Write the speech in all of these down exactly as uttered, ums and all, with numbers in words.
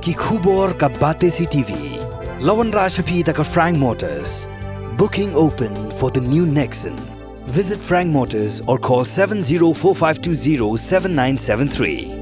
Ki khubor ka Batesi T V. La wanrah sha phi da ka Frank Motors. Booking open for the new Nexon. Visit Frank Motors or call seven zero four five two zero seven nine seven three.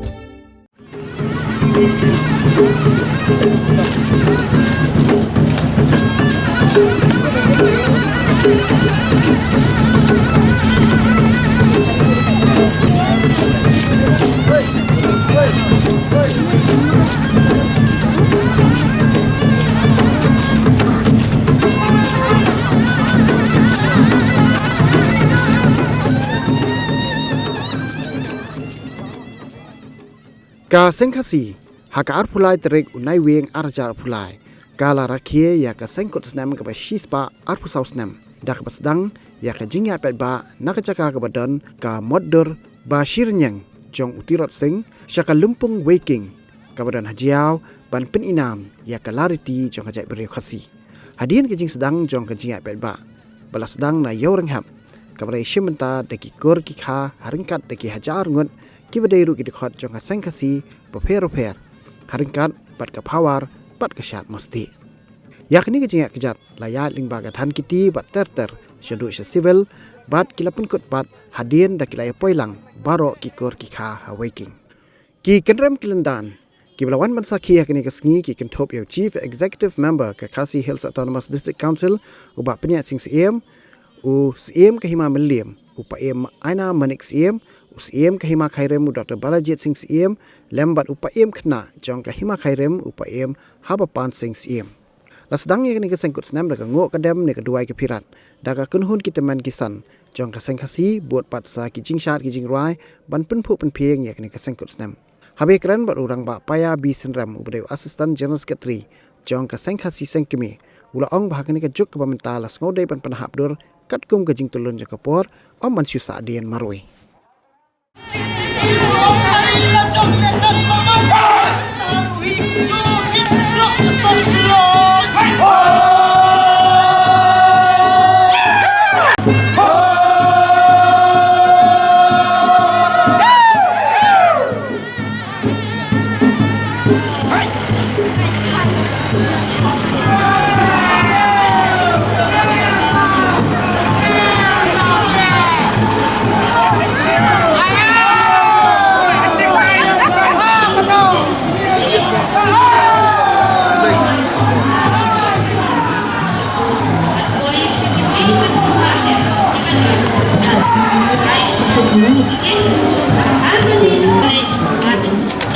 Ka Seng Khasi, ha ka arphew lai tarik u Naiwieng ar hajar arphew lai, ka la rakhe ïa ka seng kut snem kaba shispah arphew saw snem, da kaba sdang ïa ka jingïaid paidbah na ka jaka kaba don ka motdur ba shi rynïeng jong u Tirot Sing sha ka lympung Weiking kaba don ha Jaïaw, ban pynïainam ïa ka lariti jong ka jaitbynriew Khasi. Hadien ka jingsdang jong ka jingïaid paidbah ba la sdang na Ïew Rynghap, kaba la ïashim bynta da ki kur ki kha ha ryngkat da ki hajar ngut kiba dei ruh ki dkhot jong ka Seng Khasi bapher bapher, ha ryngkat bad ka Pawar bad ka Shad Mawstieh. Ïa kane ka jingïaid kjat la ïaid lyngba ka thaiñ kti bad ter ter shaduh sha Civil, bad ki la pynkut pat hadien da ki la ïapoi lang baroh ki kur ki kha ha Weiking. Ki kynrem ki lyndan kiba la wan ban sakhi ha kane ka sngi ki kynthup ïa u Chief Executive Member ka Khasi Hills Autonomous District Council, u Bah Pynïaid Sing Syiem, u Syiem ka Hima Mylliem, u Paiem Aina Manik Syiem, u Syiem ka Hima Khyrim, u Doktor Balajied Sing Syiem, lem bad u Paiem Khynnah jong ka Hima Khyrim, u Paiem Habapan Sing Syiem. La sdang ïa kane ka seng kut snem da ka nguh ka dem ne ka duwai ka phirat da ka kynhun ki tymmen ki san jong ka Seng Khasi, bud pat sa ki jingshad ki jingrwai ban pynphuh pynphieng ïa kane ka seng kut snem. Haba ïakren bad u Rangbah Paya B Synrem, uba dei u Assistant General Secretary jong ka Seng Khasi Seng Kmie, u la ong ba ha kane ka juk kaba mynta la sngewdei ban pynhap dur katkum ka jingtulun jong ka por, ym ban shu sahdien marwei.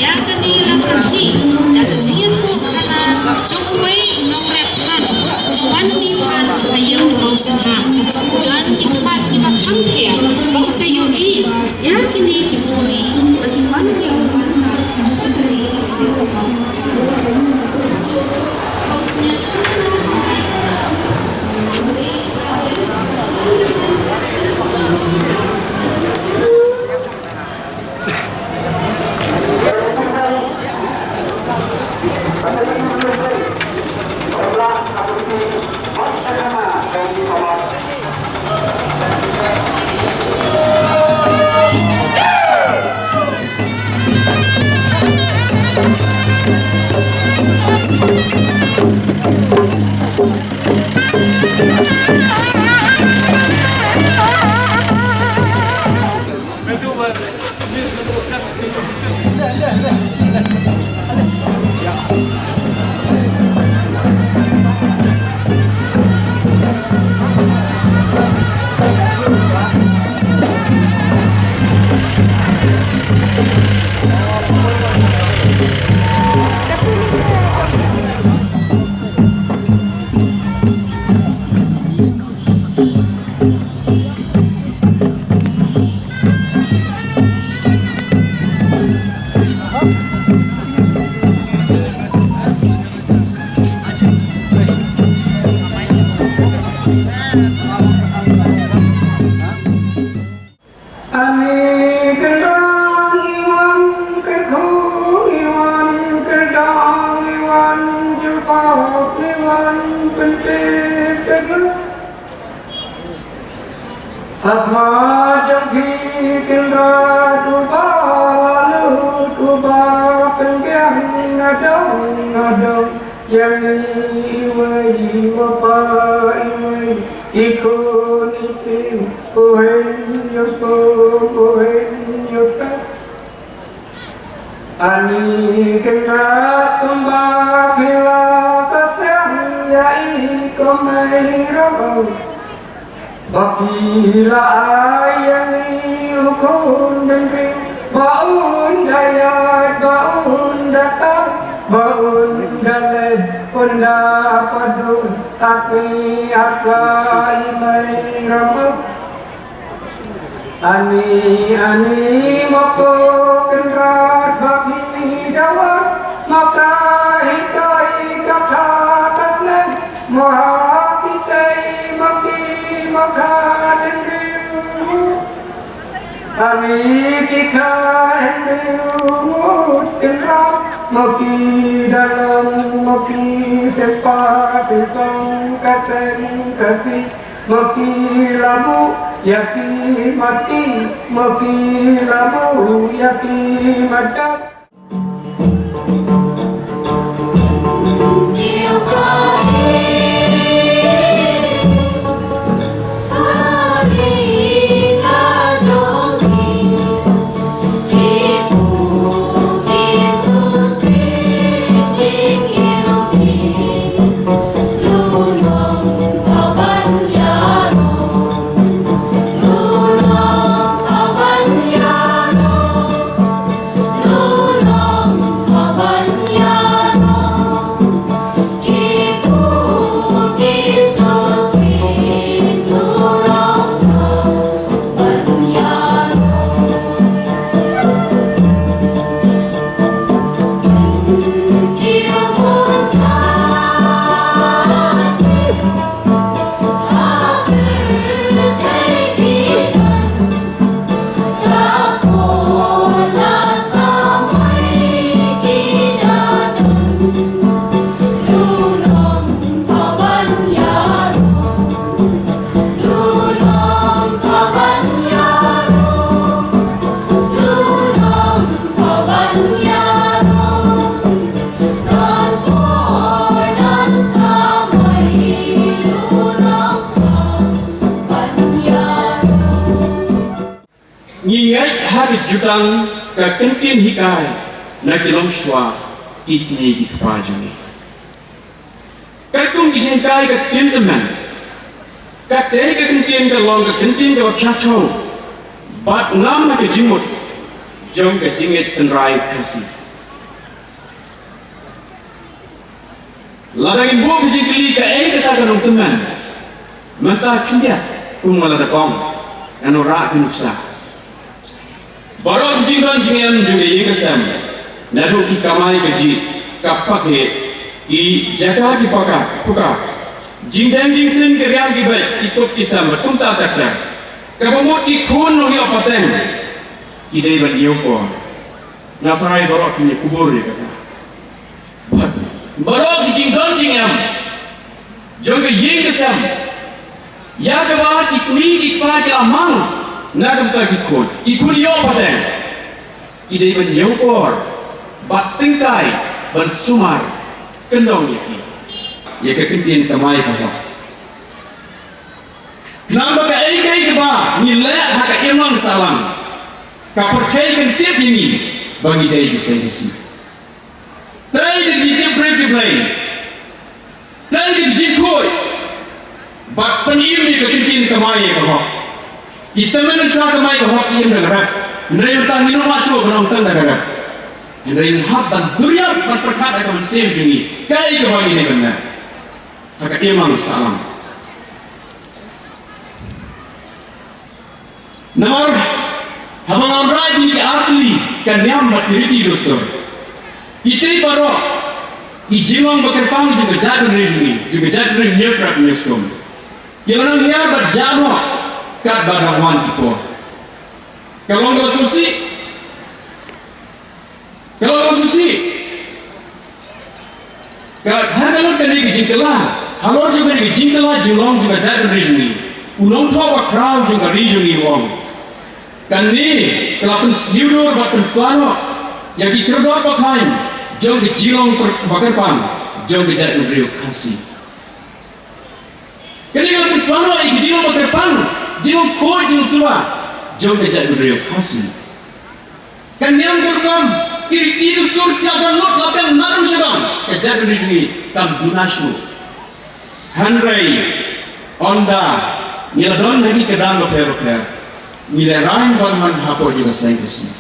Ïa kane la sakhi da ka jingïathuhkhana jong uwei u nongrep than, u Banti Phan ha ïing u nongsynrah. U don ki khmat kiba kham pher ba u sa ïohi ïa kine ki pule ba ki pan ïa u Banti. Ani kyrdan ngi wan, kyrkhu ngi wan, kyrdan ngi wan, jubab ngi wan, pyntip kyrdan. Thma jong phi Kynrad uba la lut, uba pynbiang na Adong, adong, ïa ngi iwei, ma pa iwei, i khun i ksiew, u hynñiew skum, u hynñiew thep. Ani Kynrad, kumba phi la khuslai ïa i, ko Mei Rabaw. Ba phi la ai ïa ngi u khun bynriew, ba un da ïaid, ba un da kha, ba un da leit, un da pynduh ha ngi, ha ka i Mei Rabaw. Ani, ani, ma ko Kynrad, ba phi da wan, ma ka hikai ka kha ka snem, ma ha ki tei, ma ki, ma kha hynriew. Ani ki kha hynriew ngut Kynrad, ma ki da long, ma ki sympa synsong, ka teng ka si, ma ki la buh ïa ki mati, ma ki la buh ïa ki majat. Ngi ngeit ha ka jutang ka kyntien hikai na ki longshuwa ki kmie ki kpa jong ngi. Katkum ki jinghikai ka ktien tymmen, katei ka kyntien ka long ka kyntien kaba khia chew bad ngam ha ka jingmut jong ka jingngeit tynrai Khasi. Lada ngin buh ka jingkylli kaei kata ka nongtymmen, mynta khyndiat kum nga la dep ong, ngan wanrah ka nuksa. Baroh ki jingdon jingem jong ka ïing ka sem, naduh ki kamai kajih, ka pakhih, ki jaka ki paka, puka, jingdeng jingsien ki riam ki beit, ki kut ki sem bad kumta ter ter, kaba mut ki khun nongïoh pateng, ki dei ban ïew por. Nga tharai baroh kin ïa kubur ïa kata. Baroh ki jingdon jingem jong ka ïing ka sem, ïa kaba ki kmie ki kpa ki la mang na ka bynta ki khun, ki khun ïoh pateng, ki dei ban ïew por bad tyngkai ban sumar kyndong ïa ki, ïa ka kyntien kamai ka hok. Khnang ba kaei kaei kaba ngi leh ha ka imlang sahlang, ka pyrthei kan tip ïa ngi ba ngi dei ki saiñ Khasi. Trei da ka jingtip briew tip blei, trei da ka jingkhuid bad pynim ïa ka kyntien kamai ka hok. Ki tymmen sha kamai ka hok ki im da ka rep. Hynrei mynta ngi nym lah shuh ban ong tang da ka rep. Hynrei ngi hap ban duriap ban pyrkhat ha ka mynsiem jong ngi kaei kaba ngi dei ban leh ha ka imlang sahlang. Namar haba nga wanrah ïa kine ki artylli, ka niam bad ki riti dustur, kitei baroh ki jinglong ba kyrpang jong ka jaitbynriew jong ngi, jong ka jaitbynriew Hynñiewtrep Hynñiewskum, ki la nang hiar bad jah noh katba dang wan ki por. Ka long kaba sngewsih. Ka long kaba sngewsih. Ka, ha ka lut kane ka jingkylla, halor jong kane ka jingkylla jinglong jong ka jaitbynriew jong ngi, u nongthoh bakhraw jong ka ri jong ngi u ong, kane ka la pynsniew dur bad pynkylla noh ïa ki khyrdop ba khraw jong ka jinglong bakyrpang jong ka jaitbynriew Khasi. Kane ka la pynpaw ïa ka jinglong bakyrpang, jinglong khuid, jinglong suba jong ka jaitbynriew Khasi. Ka niam ka rukom, ki riti dustur, ka dohnud ka biang na rum sha dong, ka jaitbynriew jong ngi kam duna shuh. Hynrei ynda ngi la don ha ki kyrdan bapher bapher, ngi lehraiñ ban wan hapoh jong ka seng ka sngi.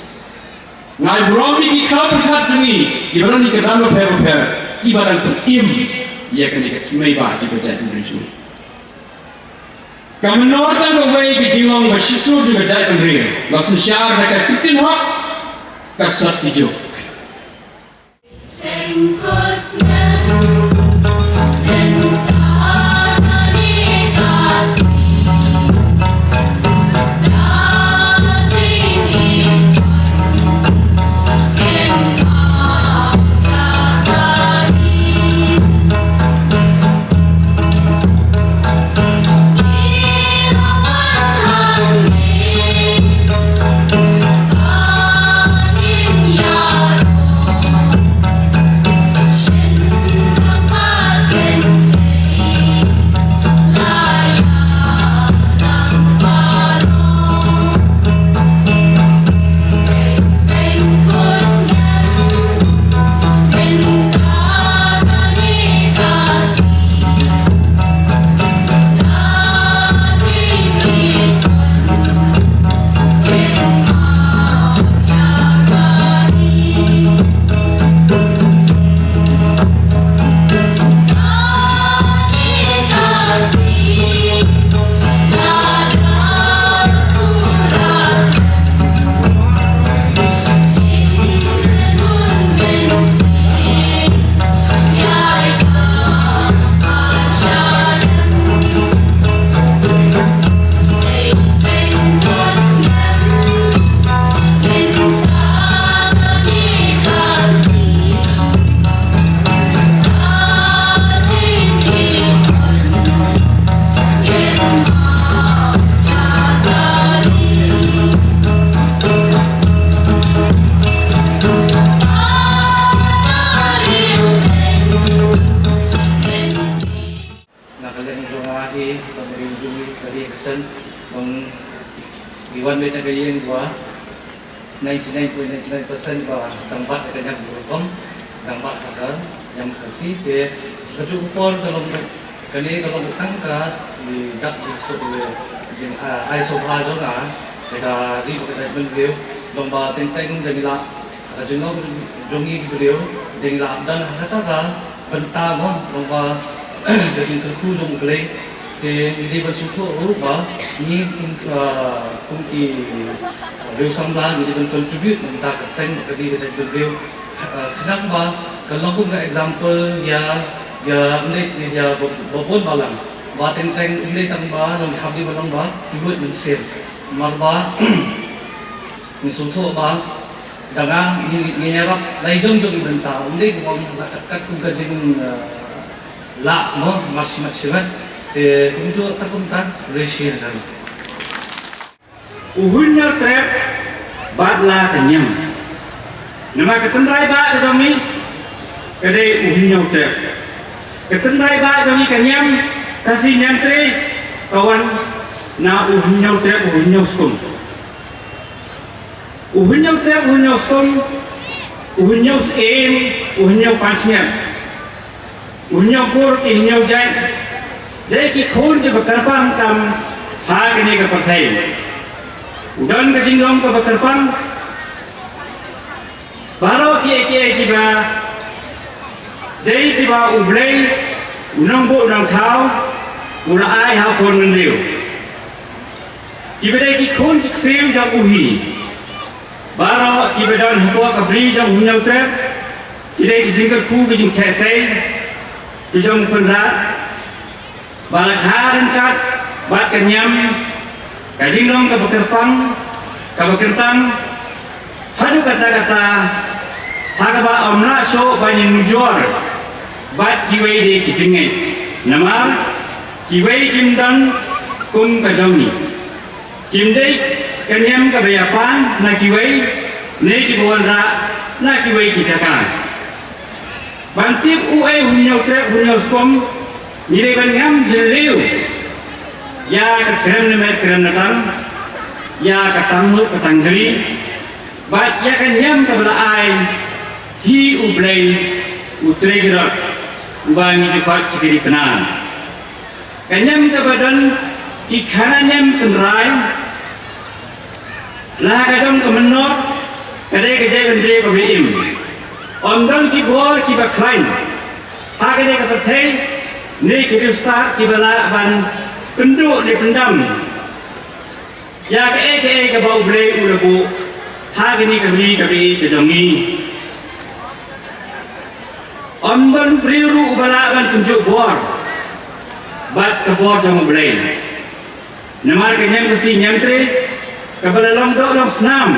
Nga ai burom ïa ki khlaw pyrkhat jong ngi kiba don ha ki kyrdan bapher bapher, kiba dang pynim ïa kane ka tnat ba jong ka jaitbynriew jong ngi. Ka mynnor tang kawei ka jinglong ba shisha jong ka jaitbynriew, la synshar da ka ktien hok, ka sot ka jong. Na ka liang jong nga hi, ka ri jong ngi, ka ri ka seng, bad ngi wan beit na ka ïing ba ninety nine point nine nine percent ba dang bat ka niam ka rukom, dang bat ka niam Khasi, te kajuh ka por ka long, kane ka long tang ka, i dak jingsuk, jing, ah, ai sngewbha jong nga, te ka ri bad ka jaitbynriew, long ba teng teng dang ïa la Ka jinglong jong ngi ki briew, dang ïa la dang ha kata ka bynta mo, long ba ka jingkyrkhu jong U Blei, te ngi dei ban sngewthuh ruh ba ngi kum, ah, kum ki briew samla ngi dei ban contribute na ka bynta ka seng bad ka ri ka jaitbynriew. Khnang ba kan long kum ka example ïa, ïa, ym dei ïa ba, ba bun balang. Ba teng teng ym dei tang ba long hap dei ba long ba ki luid mynsiem. Namar ba ngi sngewthuh ba Dang ngi, ngi ïarap la i jong jong i bynta, ym dei ba ong la kat kat kum ka jing, eh, lah mo, mar shi mat shi mat, te kumjuh ta kumta, re shi re. U Hynñiewtrep bad la ka niam. Namar ka tynrai ba ka jong ngi, ka dei u Hynñiewtrep. Ka tynrai ba ka jong ngi ka niam, Khasi Hynñiewtrep, ka wan na u Hynñiewtrep, u Hynñiewskum. U Hynñiewtrep, u Hynñiewskum, u Hynñiewsyiem, u Hynñiewpansngiat, u Hynñiewkur, ki Hynñiewjait, dei ki khun kiba kyrpang tam ha kane ka pyrthei. U don ka jinglong kaba kyrpang, baroh kiei kiei kiba dei kiba U Blei, u Nongbuh Nongthaw, u la ai ha u khun bynriew. Kiba dei ki khun ki ksiew jong u hi. Baroh kiba don hapoh ka bri jong u Hynñiewtrep, ki dei ki jingkyrkhu ki jingtheh sei ki jong u Kynrad, ba la kha ryngkat bad ka niam, ka jinglong kaba kyrpang, kaba kyrpang, haduh katta katta, ha kaba ym lah shuh ban ïanujor bad kiwei de ki jingngeit. Namar kiwei kim don kum ka jong ngi. Kim dei ka niam kaba ïapang na kiwei, ne kiba wanrah na kiwei ki jaka. Ban tip u ei u hynñiew trep u hynñiew skom, ngi dei ban ngam jylliew ïa ka krem na met krem na tang, ïa ka tang mut ka tang jri, bad ïa ka niam kaba la ai hi u Blei u Trai Herod, uba ngi ju khot shi kri Pnar. Ka niam kaba don ki khana niam tynrai, la ka jong ka mynnor, ka dei ka jaitbynriew kaba im. Ym don ki bor kiba khlaiñ ha kane ka pyrthei ne ki riewstad kiba lah ban pynduh ne pyndam ïa kaei kaei kaba U Blei u la buh ha kane ka ri kaba ïeit ka jong ngi. Ym don briew ruh uba lah ban kynjuh bor bad ka bor jong U Blei. Namar ka niam Khasi niam Tre kaba la long doh long snam,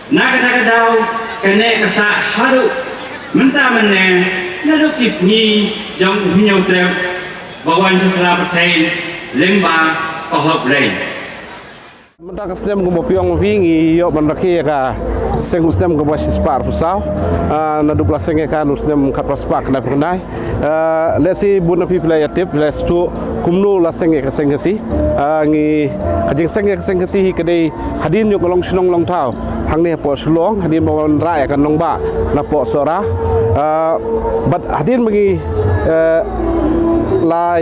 na kata ka daw ka neh ka sah haduh mynta mynne, naduh ki sngi jong u hynñiew trep ba wan sha sla pyrthei lyngba ka hok Blei. Mynta ka snem kumba phi ong phi, ngi ïoh ban rakhe ïa ka seng u snem kaba shispah arphew saw. Ah, naduh ba la seng ïa ka u snem khatphra spah khyndai phew khyndai. Ah, lehse bun na phi phi la ïa tip, phi la ïa sngewthuh kumno la seng ïa ka seng Khasi. Ah, ngi, ka jingseng ïa ka seng Khasi hi ka dei hadien jong ka long shnong long thaw hangne hapoh Shillong, hadien ba wanrah ïa ka nongbah napoh Sohra. Ah, bad hadien ba ngi, eh, la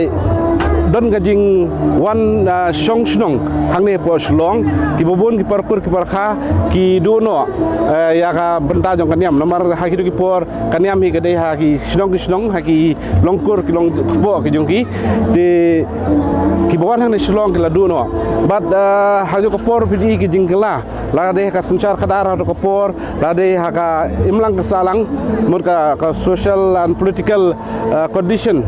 don ka jingwan, ah, shong shnong hangne hapoh Shillong, kiba bun ki parpur ki parkha ki duh noh, eh, ïa ka bynta jong ka niam. Namar ha kito ki por ka niam hi ka dei ha ki shnong ki shnong, ha ki longkur ki longkpoh ki jong ki. Te kiba wan hangne Shillong ki la duh noh. Bad, eh, ha kajuh ka por phi dei ki jingkylla, la dei ha ka synshar khadar ha kajuh ka por, la dei ha ka imlang ka sahlang, mut ka, ka social and political, eh, condition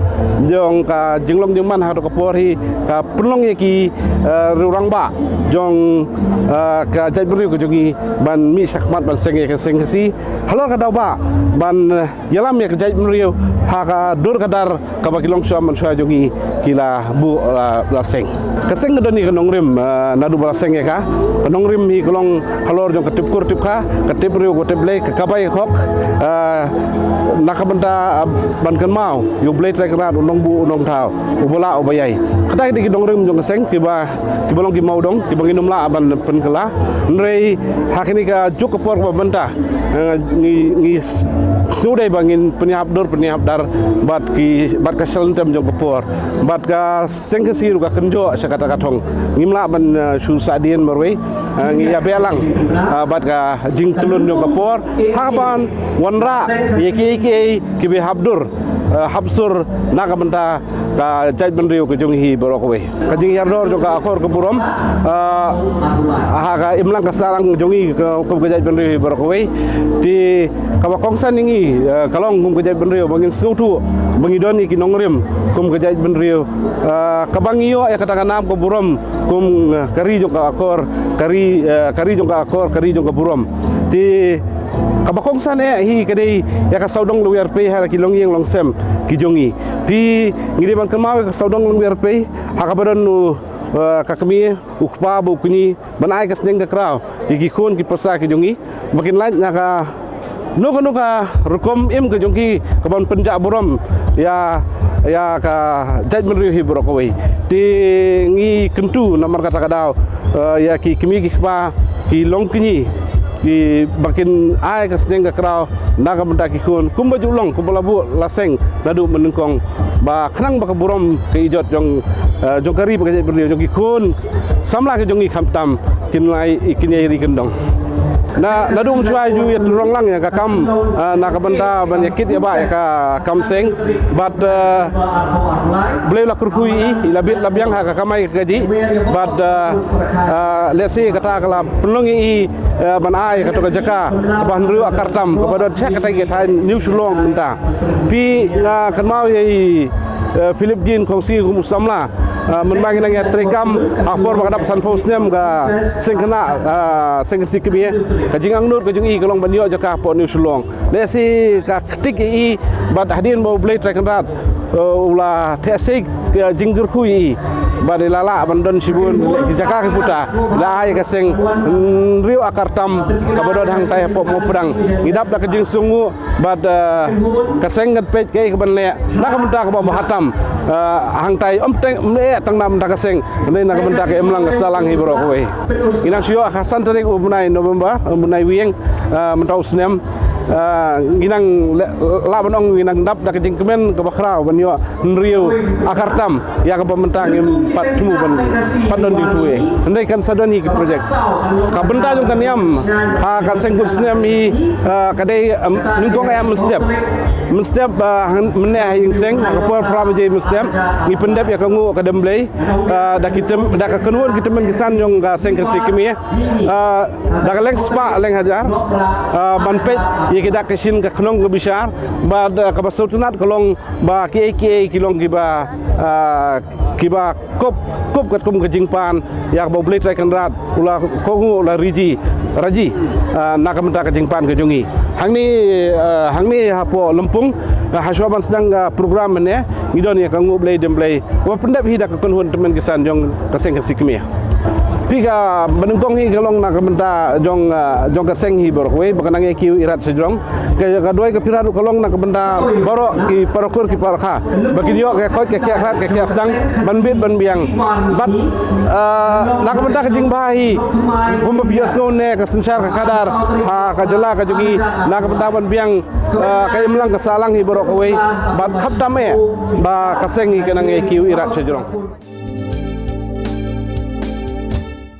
jong ka jinglong jingman ha kajuh ka por hi ka pynlong ïa ki, eh, riewrangbah jong, eh, ka jaitbynriew ka jong ngi ban mih shakhmat ban seng ïa ka seng Khasi halor ka daw ba ban, eh, ïalam ïa ka jaitbynriew ha ka dur ka dar kaba ki longshuwa manshuwa jong ngi ki la buh, la, la seng. Ka seng ka don hi ka nongrim, eh, naduh ba la seng ïa ka. Ka nongrim hi ka long halor jong ka tip kur tip kha, ka tip briew ka tip Blei, ka kabai ka khok, eh, na ka bynta, eh, ban kynmaw ïa U Blei Trai Kynrad, u nongbuh u nongthaw, uba lah uba ïai. Kata ki dei ki nongrim jong ka seng kiba, kiba long ki mawdong kiba ngin ym lah ban pynkylla. Hynrei ha kine ka juk ka por kaba mynta, eh, ngi, ngi s-, sngewdei ba ngin pynïahap dur pynïahap dar bad ki, bad ka shlem tem jong ka por. Bad ka seng Khasi ruh ka kynjoh sha kata ka thong. Ngim lah ban, eh, shu sahdien marwei, eh, ngi ïa beh lang, eh, bad ka jingtlun jong ka por ha kaban wanrah ïa kiei kiei kiba hap dur, eh, hap sur na ka bynta ka jaitbynriew ka jong hi baroh kawei. Ka jingïador jong ka akor ka burom, ah, ha ka imlang ka sahlang jong ngi ka, kum ka jaitbynriew hi baroh kawei. Te kaba kongsan ïa ngi, ah, ka long kum ka jaitbynriew ba ngin sngewthuh ba ngi don ïa ki nongrim kum ka jaitbynriew, ah, kaba ngi ïoh ïa kata ka nam ka burom kum, ah, ka ri jong ka akor, ka ri, ah, ka ri jong ka akor, ka ri jong ka burom. Te kaba kongsan eh hi ka dei ïa ka sawdong lawei arpei ha la ki longïing longsem ki jong ngi. Phi, ngi dei ban kynmaw ïa ka sawdong lawei arpei ha kaba don u, eh, ka kmie, u kpa bad u kñi, ban ai ka sneng ka kraw ïa ki khun ki pyrsa ki jong ngi ba kin lait na kano kano ka rukom im ka jong ki kaban pynjah burom ïa, ïa ka jaitbynriew hi baroh kawei. Te ngi kyntu namar kata ka daw, eh, ïa ki kmie ki kpa, ki longkñi, ki ba kin ai ka sneng ka kraw na ka bynta ki khun kumba ju long, kumba la buh la seng naduh mynnyngkong, ba khnang ba ka burom ka ijot jong, eh, jong ka ri bad ka jaitbynriew jong ki khun samla ki jong ngi khamtam kin lai, kin ïai ri kyndong. Na, naduh mynshuwa ju ïa tyrong lang ïa ka kam, eh, na ka bynta ban ïa kit ïa ba ïa ka kam seng, bad, eh, Blei la kyrkhu ïa i, i la bit la biang ha ka kamai ka kajih, bad, eh, eh, lehse kata ka la pynlong ïa i, eh, ban ai kato ka jaka kaba hynriew akar tam kaba don sha kata ka thaiñ New Shillong mynta. Phi, nga kynmaw ïa i, eh, Philip Jin Khongsing kum u samla, eh, mynba ngi nang ïa trei kam ha ka por ba ka dap sanphew snem ka seng khynnah, eh, seng Khasi kmie, ka jingangnud ka jong i ka long ban ïoh jaka hapoh New Shillong. Lehse ka ktik ïa i bad hadien ba U Blei Trai Kynrad Uh, u la theh sei ka jingkyrkhu ïa i. Bad i la lah ban don shibun ki jaka ki puta. La ai ka seng hynriew akar tam kaba don hangtai hapoh Mawprang. Ngi dap da ka jingsngew bad, uh, ka seng ngat peit kaei kaban leh. Na ka bynta kaba bha tam. Uh, hangtai ym teng ym leh tang na bynta ka seng. Kane na ka bynta ka imlang ka sahlang hi baroh kawei. Ngi nang shu ïoh ha ka san tarik u bnai November, u bnai Ïing, uh, mynta u snem. Ah, ngi nang le-, lah ban ong ngi nang dap da ka jingkmen kaba khraw ban ïoh hynriew akar tam ïa kaba mynta ngim pat thmu ban pat don jingthoh. Hynrei kan sa don hi ki projek. Ka bynta jong ka niam ha ka seng kut snem hi, ah, ka dei, um, nyngkong eh mynstep. Mynstep, ah, hang-, mynne ha ïing seng ha ka por phra baje mynstep ngi pyndep ïa ka nguh ka dem Blei, ah, da ki tem, da ka kynhun ki tymmen ki san jong ka seng ka si kmie. Ah, da ka leng spah leng hajar, ah, ban peit ïa ki dak ki shin ka khnong ka bishar, bad, ah, kaba sngewtynnat ka long ba kiei kiei ki long kiba, ah, kiba kup, kup katkum ka jingpan ïa kaba U Blei Trai Kynrad u la kohnguh u la riji, raji, ah, na ka bynta ka jingpan ka jong ngi. Hangne, ah, hangne hapoh Lympung, ah, hashwa ban sdang, ah, program mynne ngi don ïa ka nguh Blei dem Blei. Wa pyndep hi da ka kynhun tymmen ki san jong ka seng ka si kmie. Phi ka ba nyngkong hi ka long na ka bynta jong, ah, jong ka seng hi baroh kawei ba ka nang ïa kiew irat shajrong. Ka, ka duwai ka phi rat ruh ka long na ka bynta baroh ki para kur ki para kha ba kin ïoh ka koit ka khiah khlad ka khiah sdang ban bit ban biang. Bad, ah, na ka bynta ka jingbha hi kumba phi ïohsngew ne ka synshar ka khadar ha ka jylla ka jong ngi na ka bynta ban biang, ah, ka imlang ka sahlang hi baroh kawei. Bad khaptam eh ba ka seng hi ka nang ïa kiew irat shajrong.